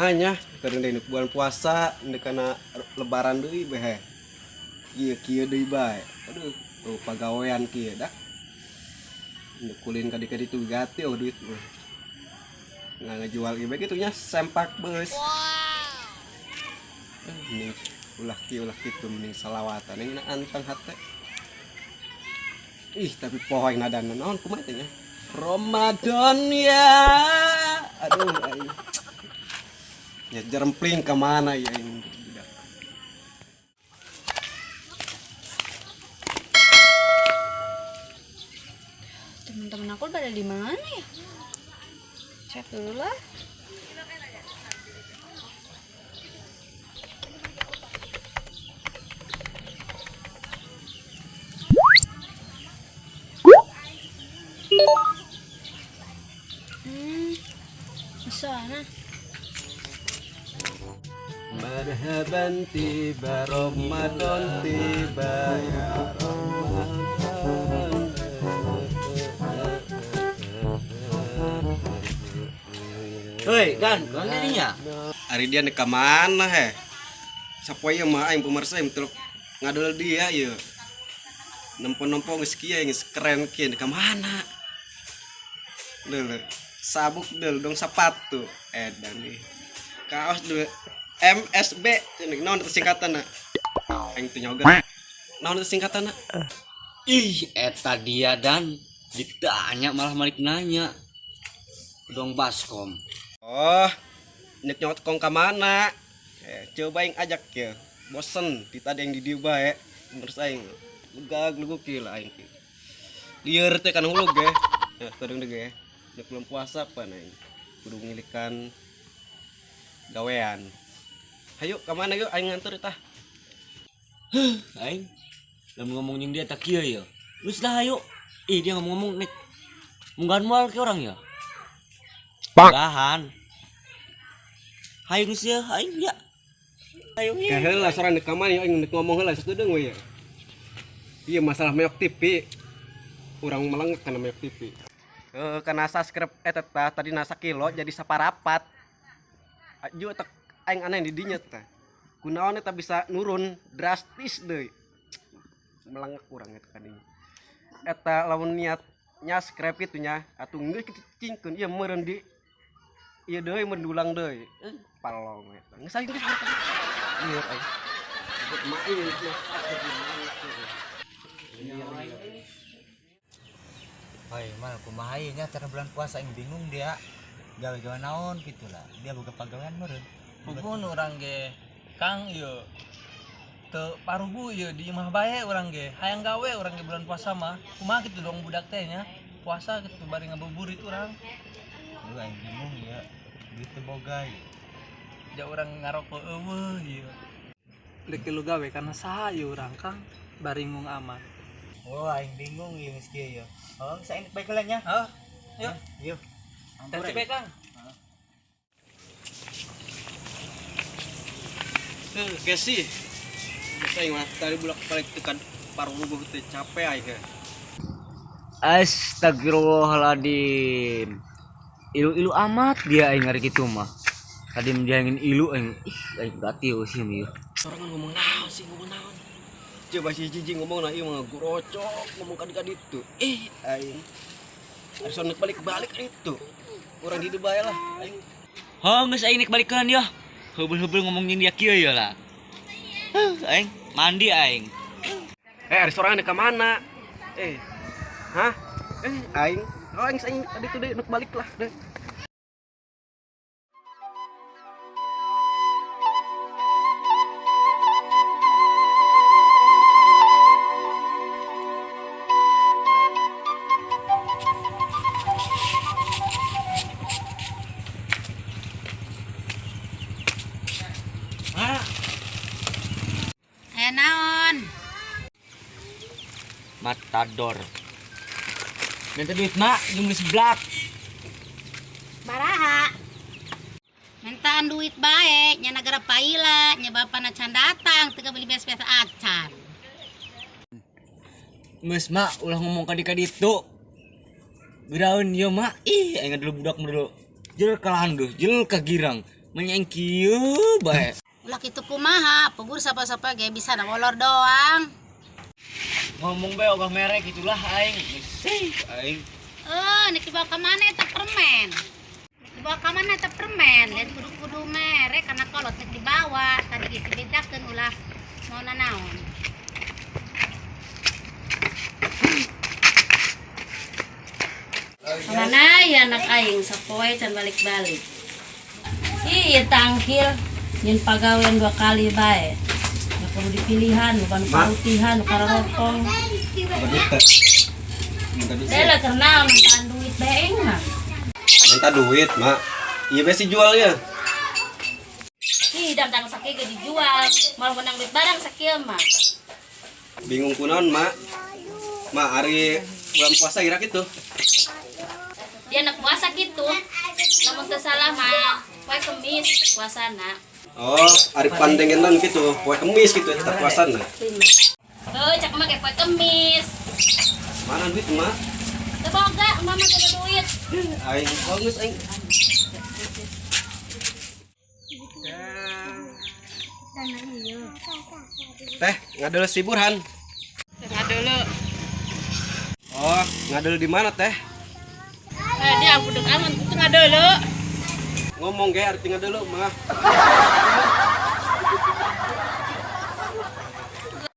Kumanya keur deui bulan puasa ndek kana lebaran deui beh. Ieu kieu deui bae. Aduh, tuh pagawean kieu dah. Ndek kulin ka ditu gati oh duit mah. Nggak ngejual ieu bae kitu nya sempak beus. Mending ulah kieu ulah kitu mending salawatan ini anteng hate. Ih, tapi poho aing nadana naon kumaha teh nya? Ramadan ya. Aduh aing. Ya jerempling ke mana ya ini budak. Teman-teman aku pada di mana ya? Chat dulu lah. Di sana. Marhaban tiba Ramadan tiba ya Ramadan. Hei, Dan, kan dirinya? Ari dia ka mana he? Sapoe ieu mah aing pemirsa aing teluk ngadol dia ieu. Nempo-nempo geus kieu geus keren kieu ka mana? Deul sabuk deul dong sepatu edan nih. Kaos deul MSB cenah naon teh singkatanna? Aing teu nyoga. Naon teh singkatanna? Ih, eta dia Dan. Ditanya malah malik nanya. Dong baskom. Oh, nek nyot kong ka mana? Coba aing ajak ya. Bosen di tadi yang di dieu bae. Terus aing lega gluguk kieu lah aing. Lieur teh kan hulu ge. Ya, tadung ge. Nek belum puasa pan aing. Kudu ngilikan gawean. Hayu ka mana yuk aing nganter tah. Huh, aing lamun ngomong jeung dia tak kieu ya. Geus lah hayu. Ih, dia ngomong-ngomong nek munggahan moal ke orang ya. Munggahan. Hayu geus ya, aing ya. Hayu ya. Heula soran deuk ka mana aing nek ngomong heula sakedeung we ya. Ieu masalah meok TV. Urang melengek kana meok TV. Heeh, kana subscribe eta tah tadi nasa kilo jadi saparapat. Aju tek aing aneh di dinya tah. Kunaon eta bisa nurun drastis deui. Melengek urang eta kadinya. Eta lamun niat nyaskrep kitu nya atuh geus kitu cingkeun ieu meureun di ieu deui mun diulang deui. Palong eta. Geus aing geus. Ieu aing. Main mah. Hoi, mal kumaha ieu nya cara bulan puasa aing bingung dia. Gawe-gawe naon kitu lah. Dia boga pagawean meureun. Pugun urang ge Kang ieu teu parugu ieu di imah bae urang ge. Hayang gawe urang ge bulan puasa mah. Kumaha kitu dong budak teh nya. Puasa kitu bari ngabuburit urang. Lu aing bingung ya. Duit teu boga ieu. Ja urang ngaroko eueuh ieu. Dek lu gawe kana saha ieu urang Kang bari ngung aman. Oh, aing bingung ieu geus kieu ieu. Oh, geus aing bae heula nya. Hah? Yuk. Yuk. Tadi bae Kang. Kesi. Geus aing mah tadi bulak balik tekan parugu teh capek aing teh. Astagfirullahaladzim. Ilu-ilu amat dia aing hari kitu mah. Tadi menjangin ilu aing. Ih, aing gati eueuh sih ieu. Sorangan ngomong naon sih, ngomong naon. Coba si Jiji ngomong nah ieu mah gorocok ngomong ka ditu. Ih, aing. Harus nek balik-balik itu. Urang di bae lah aing. Heuh, geus aing nek balikeun ya. Heubeul-heubeul ngomong jeung dia kieu ya lah. Heuh, aing mandi aing. Ari sorangan ka mana? Hah? Aing. Oh, aing aing tadi tuh deh nek balik lah deh. Naon? Matador. Minta duit mak, jeung beli seblak. Baraha. Mintaan duit bae, nya nagara paila, nya bapana can datang, teu beli beas-beas acan. Geus mak, ulah ngomong ka ditu. Geraun ieu mak, ih aing dulu budak mah dulu. Jel kalahan duh, jel ka girang. Menya aing kieu bae. Ulah kitu kumaha, pugur sapa-sapa ge bisa na molor doang. Ngomong bae ogah merek itulah aing. Sih aing. Eh, nek dibawa ka mana eta permen? Nek dibawa ka mana eta permen? Lain kudu-kudu merek karena kolot nek dibawa. Tadi geus dibejakeun ulah mau nanaon. Kemana ya anak aing sapoe can balik-balik. Ih, tangkil nyin pagawean dua kali bae. Ya perlu dipilihan, bukan parutihan, kararotong. Saya lah karena minta duit bae aing mah. Minta duit, Mak. Iya besi jualnya. Ih, dang dang sakieu ge dijual, malah menang duit barang sakieu mah. Bingung kunaon, Mak. Mak, hari bulan puasa ira gitu. Dia anak puasa gitu. Lamun teu salah mah poe Kemis puasana. Oh, hari pandengenan gitu, poe Kemis gitu eta puasana. Heuh, cak mah ge poe Kemis. Mana duit, Mak? Teu boga, mama teu boga duit. Aing bagus aing. Teh, ngadel si Burhan. Ngadulu. Oh, ngadel di mana, Teh? Eh, dia budek aman itu ngadulu. Ngomong ge arti ngadel mah.